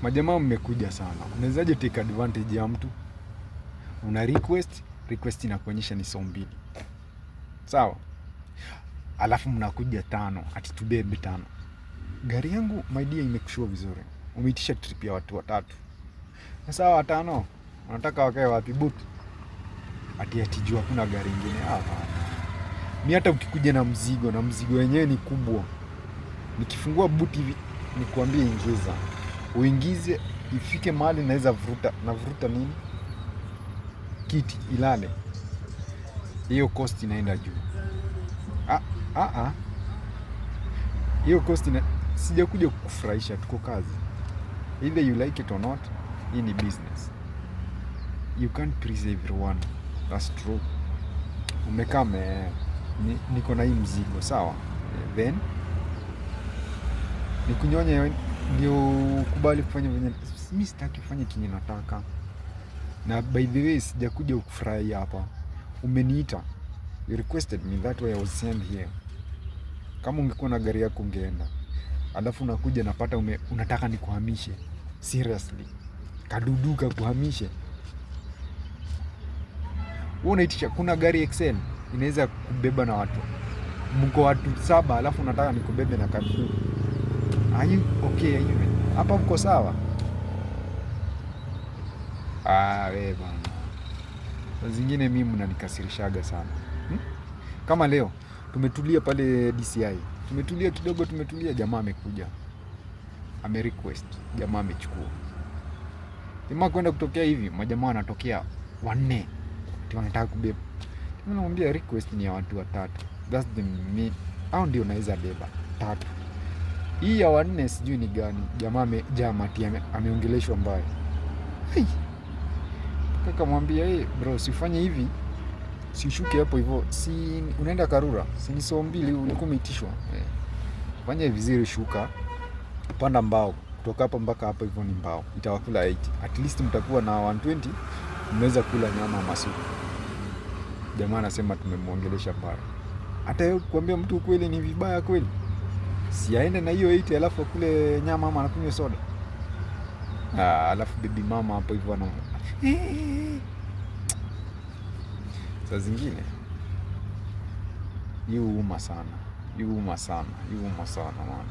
Majamaa mmekuja sana. Unawezaje take advantage ya mtu? Una request, request inakuonyesha ni 20. Sawa? Alafu mnakuja tano, ati tubebe tano. Gari yangu my dear imekushow vizuri. Umeitisha trip ya watu watatu. Sasa watano unataka wakae wapi boot? Ati juu hakuna gari ingine. Hapana. Mi hata ukikuja na mzigo na mzigo wenyewe ni kubwa, nikifungua buti hivi nikuambie ingiza, uingize ifike mahali naweza vuruta na vuruta nini kiti ilale, hiyo cost inaenda juu. Ah, ah, ah. Hiyo cost ina... sijakuja kukufurahisha, tuko kazi. Either you like it or not, hii ni business. You can't please everyone. That's true. Umekaa niko na hii mzigo sawa, then nikunyonye ndio ukubali kufanya venye mi sitaki kufanya kenye nataka. Na by the way, sijakuja kufurahia hapa, umeniita, you requested me, that way I was sent here. Kama ungekuwa na gari yako ungeenda, alafu unakuja napata unataka nikuhamishe. Seriously, kadudu kakuhamishe? Wewe unaitisha, kuna gari Excel inaweza kubeba na watu, mko watu saba, alafu unataka nikubebe na kadudu? Are you okay? Are you hapa mko sawa? Ah, we bana, saa zingine mimi mnanikasirishaga sana, Kama leo tumetulia pale DCI, tumetulia kidogo, tumetulia, jamaa amekuja ame request, jamaa amechukua. Jamaa kwenda kutokea hivi, majamaa wanatokea wanne, ati wanataka kubeba. Namwambia request ni ya watu watatu, that's the main, au ndio naweza beba tatu. Hii ya wanne sijui ni gani. Jamaa amejaa ati ameongeleshwa mbaya. Hey. Akamwambia, "Hey, bro, sifanye hivi, sishuke hapo hivyo, si unaenda Karura, si ni 20 ulikuwa umeitishwa eh. Fanya vizuri, shuka, panda mbao kutoka hapa mpaka hapo hivyo ni mbao, itawakula 80 at least mtakuwa na 120, mnaweza kula nyama masupu." Jamaa anasema tumemwongelesha mbaya. Hata yeye kuambia mtu ukweli ni vibaya kweli? Si aende na hiyo 80 alafu akule nyama ama anakunywa soda. Ah, alafu baby mama hapo hivyo ana saa zingine yuuma sana, yuuma sana, yuuma sana man.